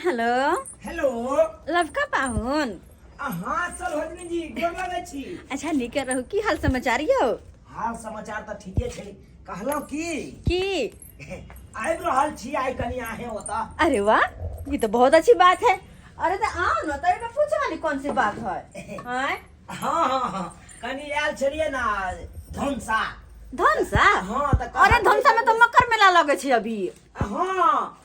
Hello. Hello. लवका पाहुन। अहाँ सरोजनी जी, गोर लगै छी। अच्छा, नीक रहू। की हाल समाचार यौ? हाल समाचार तऽ ठीके छै। कहलहुँ की, की? आबि रहल छी आइ कनि अहें ओतऽ। अरे वाह, ये तो बहुत अच्छी बात है। अरे तो आओ ना, तो एमे पूछे वाली कौन सी बात है? आय? हाँ, कनि आयल छलियै ने धनसा। धनसा? हाँ, तऽ अरे धनसा में तो मकर मेला लगे छै अभी। हाँ,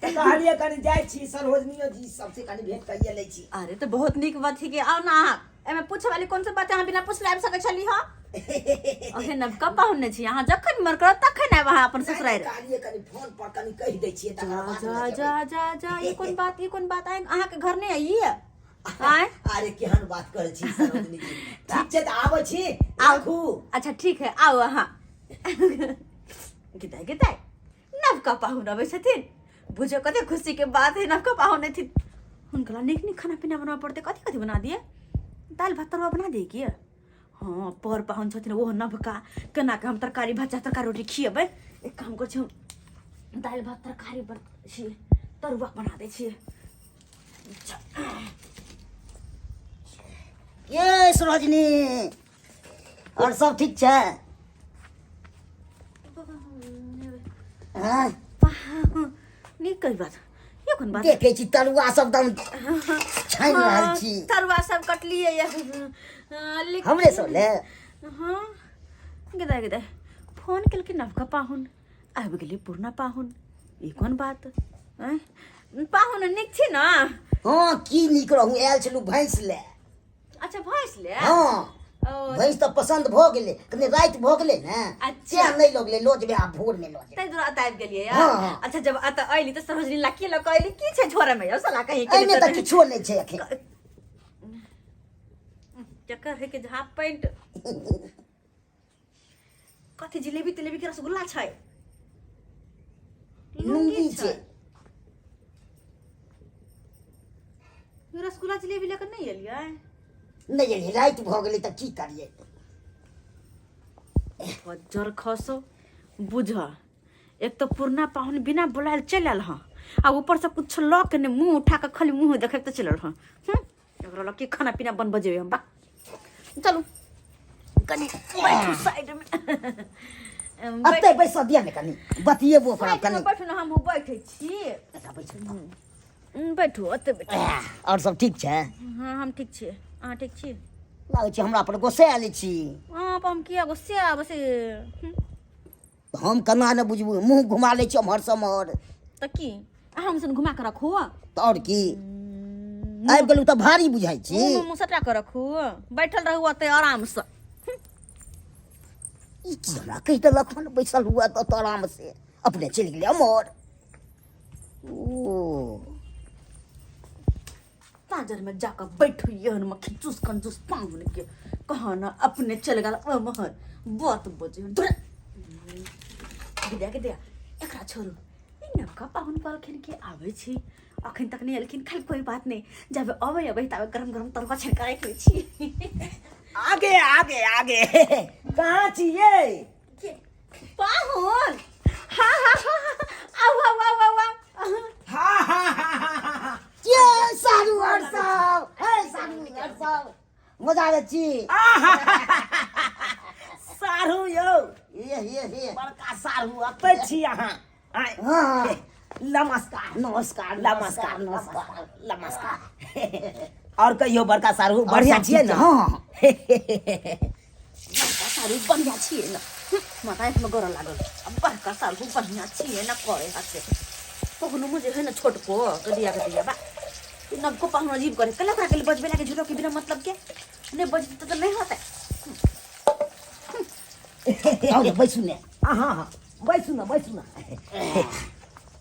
तऽ कहलियै कनि जाइ छी, सरोजनियो जी सबसे कनि भेंट करिए लै छी। अरे, तो बहुत नीक बात है कि आओ ना अहाँ। एमे पूछे वाली कौन सी बात है? अहाँ बिना पूछले आबि सकै छली। हाँ, अहे नवका पाहुन छी, अहाँ जखन मन करत तखन आयब अहाँ अपन ससुरारि। कहलियै कनि फोन पर कनि कहि दै छियै, तकर जा बाद जा ने जा जेबै। जा जा, ई कोन बात, ई कोन बात? आइ अहाँके घर नहि आइए आय? अरे, केहन बात करै छी सरोजनी जी? ठीक छै, तऽ आबै छी, राखू। अच्छा, ठीक है, आउ अहाँ। गिदाइ गिदाइ, नवका पाहुन अबै छथिन, बुझो कते खुशी के बात है। नवका पाहुन एथिन, हुनका ला नीक नीक खाना पीना बनबऽ पड़तै। कथी कथी बना दिए? दालि भात तरुआ बना दिए की? हाँ, पर पाहुन छथिन, ओहो नवका, केना के हम तरकारी भात चाहे तरकारी रोटी खिएबै? एक काम करै छी, हम दालि भात तरकारी बन छियै, तरुआ बना दै छियै। ये सरोजनी, और सब ठीक छै? हाँ? नीक कही बात, ये कोन बात? देखै छी तरुआ सब एकदम छानि रहल छी। तरुआ सब कटलियै ये, लेकिन हमरे सब ले। हाँ, गदा गदा, फोन केलकै नवका पाहुन, आबि गेलै पुरना पाहुन, ई कोन बात? आँय पाहुन, नीक छी ने? हाँ, की नीक रहू, आयल छलहुँ भैंस ले। अच्छा, भैंस ले? हाँ। ओ। भैंस तऽ पसन्द भऽ गेलै, कनि राति भऽ गेलै ने। अच्छा। तें नहि लऽ गेलै, लऽ जेबै आब भोर मे लऽ जेबै। ताहि दुआरे एतऽ आबि गेलियै? हाँ। अच्छा, जब एतऽ अयली तऽ सरोजनी ला की लऽ कऽ अयली? की छै झोरा में यौ साला कहीं के? एहिमे तऽ किछो नहि छै एखन। चक्कर है के झाप पैंट, कथी जिलेबी तिलेबी के रसगुल्ला छै? लुंगी छै। ई रसगुल्ला जिलेबी लऽ कऽ नहि एलियै? नहि एलियै, राति भऽ गेलै तऽ की करियै? बज्जर खसो, बुझ, एक तऽ पुरना पाहुन बिना बोलायल चलि आयल हँ आ ऊपरसँ कुछ लऽ के नहि, मुँह उठा कऽ खाली मुँह देखैत तऽ चलि आयल हँ। एकरा लऽ के खाना पीना बनबऽ जेबै हम। बा, चलू, कनि बैठू साइडमे। अतै बैसऽ दिअ ने, कनि बतियेबो करब। साइडमे कनि बैठू ने, हमहूँ बैठै छी। अच्छा, बैसू। बैठू, ओतै बैठू। आओर सब ठीक छै? हँ, हम ठीक छी, अहाँ ठीक छी? लागै छै हमरा पर गोसायल छी। अहाँ पर हम किया गुस्सा से? तऽ हम केना ने बुझबै? मुँह घुमा लै छी ओम्हर से ओम्हर। तऽ की अहाँ हमसन घुमा कऽ रखू? तऽ आओर की, आबि गेलहुँ तऽ भारी बुझाइ छी। मुँह मुँह सटा कऽ रखू, बैठल रहू ओतै आरामसँ। ई की हमरा कहि देलक हन, बैसल हुआ तऽ आराम से, अपने चलि गेलै अमर ओ। पाँजर में जाकर बैठू, एहन मक्खी चूस कंजूस पाहुन के कहाँ न अपने चल गेल ओमहर बात बजे। गिदा गिदा, एकरा छोड़ू, ई नवका पाहुन कहलखिन कि आबै छी, अखन तक नहि एलखिन। खाली कोई बात नहीं, जब अबै अबै ताबे गरम गरम तरुआ छानि कऽ राखि लै छी। आगे आगे आगे, कहाँ छियै? पाहुन, हाँ हाँ हाँ हाँ, आउ आउ आउ आउ आउ। हाँ हाँ हाँ हाँ हाँ। के सारू और सब, हे सारू और सब, मजा आबै छी? साढ़ू यौ। ये ये ये। बड़का साढ़ू, अतै छी अहाँ? आँय। हाँ। नमस्कार। नमस्कार। नमस्कार। नमस्कार। नमस्कार। और कहियौ बड़का साढ़ू, बढ़िया सब छियै ठीक ने? छै, हाँ। बड़का सारू बढ़िया छियै ने? माथा आँखिमे गरऽ लागल। आ बड़का सारू बढ़िया छियै ने करे हाथे कखनो मुझे है ने छोटको गदिया गदिया। बा, ई नवको पाहुन अजीब करे कल, ओकरा के लिए बजबे लागे झूठो के बिना मतलब के। नहि बजते तऽ नहि होतै। आउ ने, बैसू ने। हाँ हाँ, बैसू ने, बैसू ने।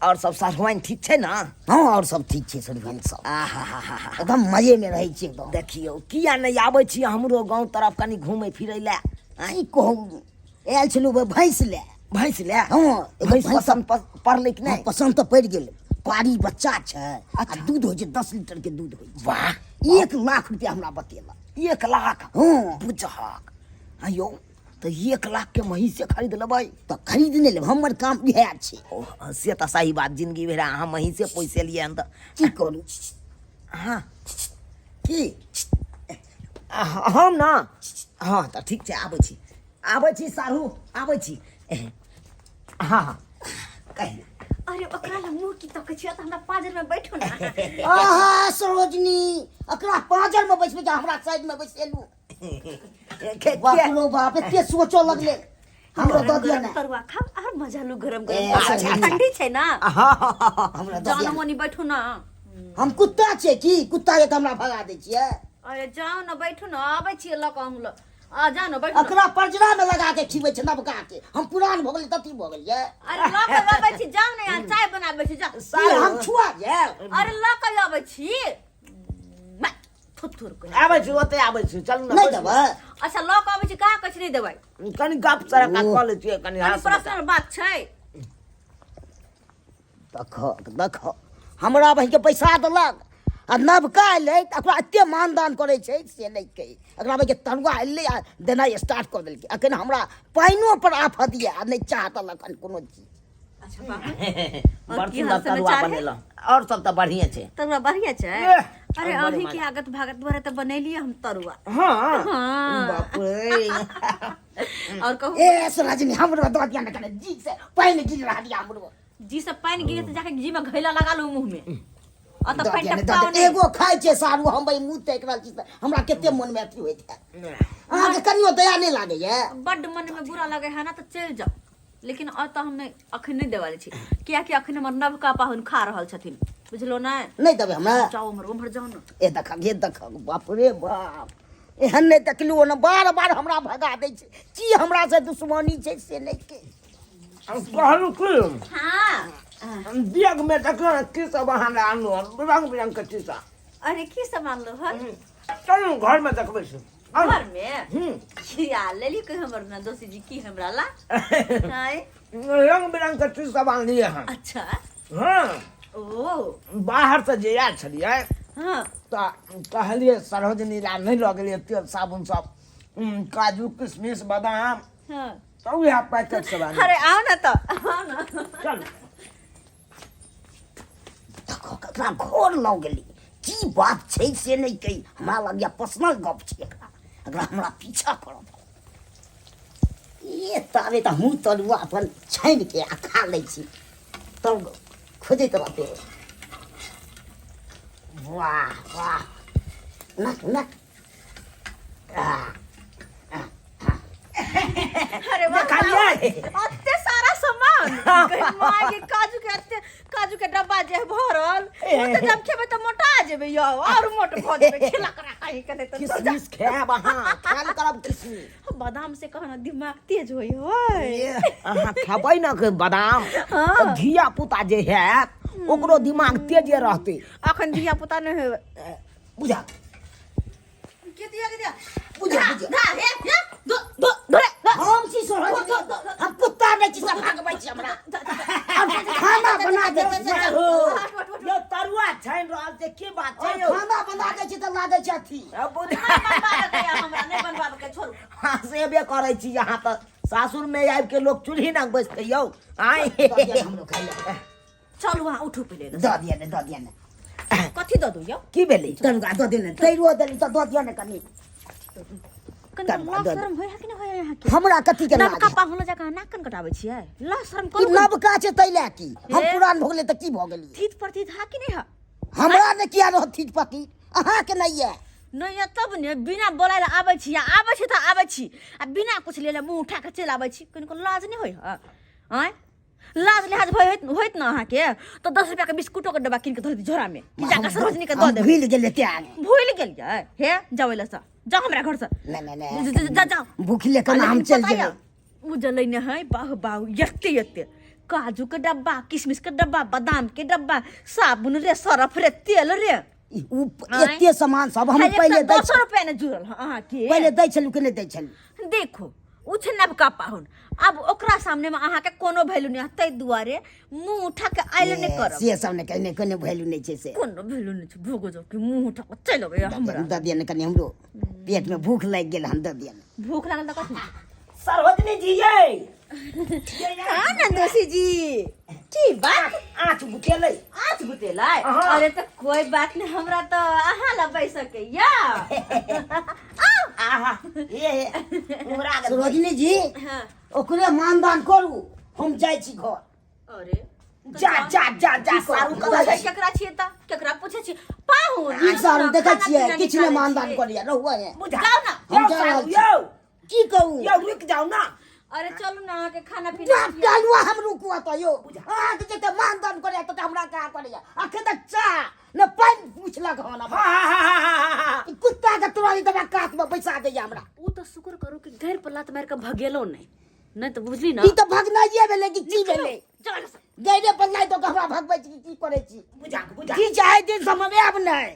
और सब साढ़ुआइन ठीक छै ने? हाँ, और सब ठीक छै सरुआइन सब। आहा हा हा। एकदम मजे में रहै छी एकदम। देखियौ, किया नहि आबै छी हमरो गाँव तरफ कनि घूमै फिरै लए? की कहू, आयल छलहुँ भैंस ले। भैंस ले? हाँ। एगो भैंस भैंस पसन्द पड़लै कि हाँ, नहि? पसन्द तऽ पड़ि गेल। पारी बच्चा छै आ दूध होइ छै, 10 लीटर के दूध होइ छै। वाह। 1 लाख रुपया हमरा बतेलक। 1 लाख? हाँ। बुझहक, यौ। तऽ 1 लाख के महींसे खरीद लेबै। तऽ खरीद नहि लेब, हमर काम इएह छै। ओ से तऽ सही बात, जिंदगी भरि अहाँ महींसे पोसि एलियै हन तऽ। की करू? हँ, की हम ने, हँ तऽ ठीक छै, आबै छी, आबै छी साढ़ू, आबै छी। हँ हँ, कहि। अरे, ओकरा लग मुँह की तकै छियै? तऽ हमरा पाँजर में बैठू ने। आहा सरोजनी, एकरा पाँजर में बैसबै तऽ हमरा साइड में बैसेलू। बाप रो बाप, एते सोचऽ लगले, हमरो दऽ दिअ गरम ने। तरुआ खाउ और मजा लू गरम ए, गरम। अच्छा, अच्छा। ठंडी छै ना। हमरा दऽ जाओ दिअ ना ने। मोनी, बैठू ना। हम कुत्ता छियै की? कुत्ता के तऽ हमरा भगा दै छियै? अरे जाओ ना, बैठू ना, आबै छियै लऽ कऽ हम लऽ आ, जाओ ना, बैठू ना। एकरा परजरा में लगा के खिबै छै नबका के, हम पुरान भऽ गेलै तती भऽ गेलियै। अरे लऽ कऽ अबै छी, जाओ ना, यहाँ चाय बनाबै छी, जाओ। की हम छुआ जायब? अरे लऽ कऽ अबै छी, थुथुर के। आबै छी, ओतै आबै छी, चलू ने। नहि बैसू। देबै? अच्छा, लऽ कऽ अबै छी, कहाँ कहै छी नहि देबै? कनि गप सरक्का कऽ लै छियै, कनि कनि हाथ। पर्सनल बात छै। देख देख, हमरा बहिनके पैसा देलक आ नवका एलै तऽ ओकरा एते मानदान करै छै से नहि कही। एकरा बहिनके तरुआ एलै आ देनाइ स्टार्ट कऽ देलकै। अखन हमरा पानिओ पर आफत यऽ आ नहि चाह देलक हन कोनो चीज। अच्छा बाबू, बड़ और की सुन्दर हाल तरुआ समाचार है? बनेलहुँ, और सब तऽ बढ़िए छै। तरुआ बढ़िया छै। एह, अरे बड़ी अहीं के मजा। आगत भागत द्वारा तऽ बनेलियै हम तरुआ। हँ। हाँ। बाप रे। और कहू। ए सरोजनी, हमरो दऽ दिअ ने कने, जी से पानि गिर रहल यऽ हमरो। जी से पानि गिरे तऽ जाके जी में घैला लगा लू मुंह में आ तऽ दऽ पानि दिअ ने, दऽ टपकाओ दिअ। नहि। एगो खाइ छै सारू हम, मुँह ताकि रहल छी तऽ हमरा कते मोनमे अथी होइत है। अहाँके कनियो दया नहि लागैया? बड्ड मन में बुरा लगे है ना तऽ चलि जाओ, लेकिन एतऽ हम नहि, अखन नहि देवाले छी, कियाकि अखन हमर नवका पाहुन खा रहल छथिन, बुझलो नहि? नहि देबै हमरा? जाओ उम्हर, उम्हर जाओ ने। ए देखक, ए देखक, बाप रे बाप, एहन नहि देखलहुँ ने, बार बार हमरा भगा दै छै। की हमरा से दुश्मनी छै से नहि के। कहलहुँ की, हाँ। बैग में देखियौ ने की सब अहाँ लए आनलहुँ हन, रंग बिरंग के चीज सब। अरे की सब आनलो हन? चलू, घर में देखबै छी। आउ। घर में? हूँ। खिया लेली कि हमर ना दोस्ती जी की हमरा ला आय? रंग बिरंग के चीज सब आनलियै हन। अच्छा। हँ। ओ बाहर से जे आयल छलियै हाँ। तऽ कहलियै सरोजनी ला नहि लऽ गेलियै तेल साबुन सब, काजू किशमिश बादाम। हाँ। तऽ उएह पैकेट सब आनलियै। अरे आओ ना तो, आओ ना। चलू। देखो, ककरा घर लऽ गेली, की बात छै से नहि कही। हमरा लगैया पर्सनल गप छै एकरा, एकरा हमरा पीछा करऽ पड़त। ए ताबे तऽ हमहूँ तरुआ अपन छानि के आ खा लै छी, तब खोजैत रहतै। वाह वाह, नक नक आ। अरे वाह! देखलियै? अत्ते सारा सामान, कही माय के, काजू के अत्ते काजू के डब्बा जे भरल, ओ तऽ जब खेबै तऽ मोटा जेबै यौ, और मोट भऽ जेबै। खेला करा कहीं के नहि तऽ किशमिश खायब अहाँ, खायल करब किशमिश। बादाम से कहना दिमाग तेज होई होय। अहाँ खेबै ने के बादाम हाँ। तऽ धिया पुता जे हैत ओकरो दिमाग तेजे रहतै। अखन धिया पुता नहि होय। बुझा। के दिया, के दिया? बुझा बुझा। धा हे हे, दो दो धरे धो। हम छी सोहर, हम कुत्ता नहि छी सब भागबै छी हमरा? हम खाना बना दै छी। यौ, तरुआ छानि रहल छै, की बात छै यौ? खाना बना दै छी तऽ लागै छै अथी। नहि बनबाबे के या हमरा, नहि बनबाबे के, छोड़ू। हाँ, सेबे करै छी। यहाँ तऽ सासुर में आबि के लोग चूल्ही नग बैसते यौ आँय। दऽ दिअ ने हमरो खाइ लए। चलू, अहाँ उठू पहिले। दऽ दिअ ने, दऽ दिअ ने। कथी दऽ दू यौ? की भेलै? तरुआ दऽ दिअ ने, तैरो देली तऽ दऽ दिअ ने कनि। कनि तरुआ लाज दऽ। शरम होय है कि नहि होय अहाँके? हमरा कथी के लाज? नवका पाहुन जकाँ नाक कान कटाबै छियै, लाज शरम की करू। नवका छै तै लए की हम हे। पुरान भऽ गेलै तऽ की भऽ गेलियै? थीत पर थीत हा कि नहि हा? हमरा ने किया रहत थीत पति, अहाँके नहि यऽ? नहि यऽ तब ने बिना बोलाय लए आबै छी, आ आबै छी तऽ आबै छी आ बिना कुछ लेले मुँह उठा कऽ चलि आबै छी। कनिको लाज नहि होइ है आँय? लाज लिहाज भय होइत होइत ने अहाँके तऽ 10 रुपैआके बिस्कुटोके डब्बा कीन कऽ धऽ दी झोरामे कि जाकऽ सरोजनीके दऽ हम देबै। भूलि गेलियै त्याग। भूलि गेलियै? हे, जाउ एलसँ, जाउ हमरा घरसँ। नहि नहि नहि। जा, जाउ। भूखले केना हम लेकिन चलि पता जेबै? यऽ, ओ जलै ने है बाहु बाहु, एते एते काजू के डब्बा, किशमिश के डब्बा, बादाम के डब्बा, साबुन रे, सरफ रे, तेल रे। ई उ आँय? एते सामान सब हम एक पहिले दै 200 रुपया ने जुड़ल हँ अहाँके। पहिले दै छलहुँ कि नहि दै छलहुँ? देखो, ओ छै नवका पाहुन, आब ओकरा सामने में अहाँके कोनो वैल्यू नहि, ताहि दुआरे मुंह उठा के आयल नहि करब। से सब नहि कहने, कोनो वैल्यू नहि छै से। कोनो वैल्यू नहि छै, भोगो जाउ कि मुंह उठा के चलि अबैया हमरा। दऽ दिअ ने कनि, हमरो पेटमे भूख लागि गेल हन, दऽ दिअ ने। भूख लागल तऽ कथी? सरोजनी जी ये हाँ नंदोसी जी की बात आँच बुतेलै आँच बुतेलै हाँ। अरे तो कोई बात नहीं हमरा तो अहाँ ला बैस सकैया आहा ये उमरा गेल। सरोजनी जी हाँ। ओकरे मानदान करू हम जाइ छी घर अरे जा जा जा जा सारू पूछै करै केकरा छियै तऽ केकरा पूछै छियै पाहुन की सारू खाना देखै छियै पीना किछु नहि निकालै मानदान छियै। करैया रहुआ है बुझा जाउ ना। हम यौ जा रहल सारू छी। यौ की कहू यौ रुकि जाउ ना अरे चलू ना अहाँके खाना पीना बाप कालुआ हम रुकू तऽ यौ अहाँके जते मानदान करैया तते हमरा कहाँ करैया अखन तक चाह ने पानि पुछलक हन हमरा। हाँ हाँ हाँ हाँ हाँ ई कुत्ता के तुरंत हमरा कात में बैसा दैया हमरा ओ तऽ शुक्र करू कि गैर पर लात मारि कऽ भगेलहुँ नहि नहि तऽ बुझली ना ई तऽ भगनाइए भेलै कि की भेलै चल एतऽ। गैरे पर लाइ दऽ कऽ हमरा भगबै छी कि की करै छी बुझा बुझा की चाहे दिन से हम आयब नहि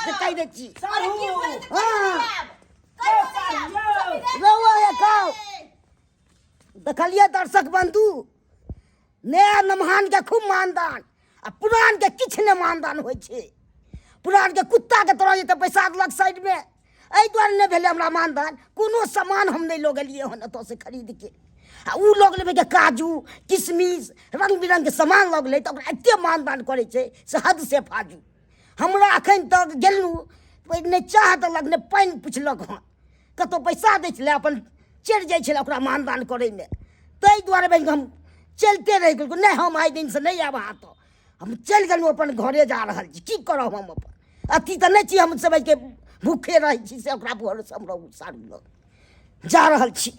से कहि दै छी सारू हाँ यौ सारू यौ रहुआ हे खाओ देखलियै दर्शक बंधु नया नमहानके खूब मानदान आ पुरानके किछु नहि मानदान होइ छै पुरानके कुत्ताके तरह जे तऽ बैसा देलक साइडमे एहि दुआरे नहि भेलै हमरा मानदान कोनो सामान हम नहि लऽ गेलियै हन एतऽसँ खरीदके आ ओ लऽ गेलै के काजू किशमिश रङ्ग बिरङ्गके सामान लऽ गेलै तऽ ओकरा एतेक मानदान करै छै से हदसँ फाजू हमरा एखन तक गेलहुँ नहि चाह देलक नहि पानि पुछलक हँ कतहु पैसा दै छलै अपन चलि जाइ छलै ओकरा मानदान करैमे ताहि दुआरे बहिन हम चलिते रहि गेलहुँ नहि हम आइ दिनसँ नहि आयब अहाँ तऽ हम चलि गेलहुँ अपन घरे जा रहल छी की करब हम अपन अथी तऽ नहि छी हम समझके भूखे रहै छी से ओकरा भरोसे हम रहू सारू लग जा रहल छी।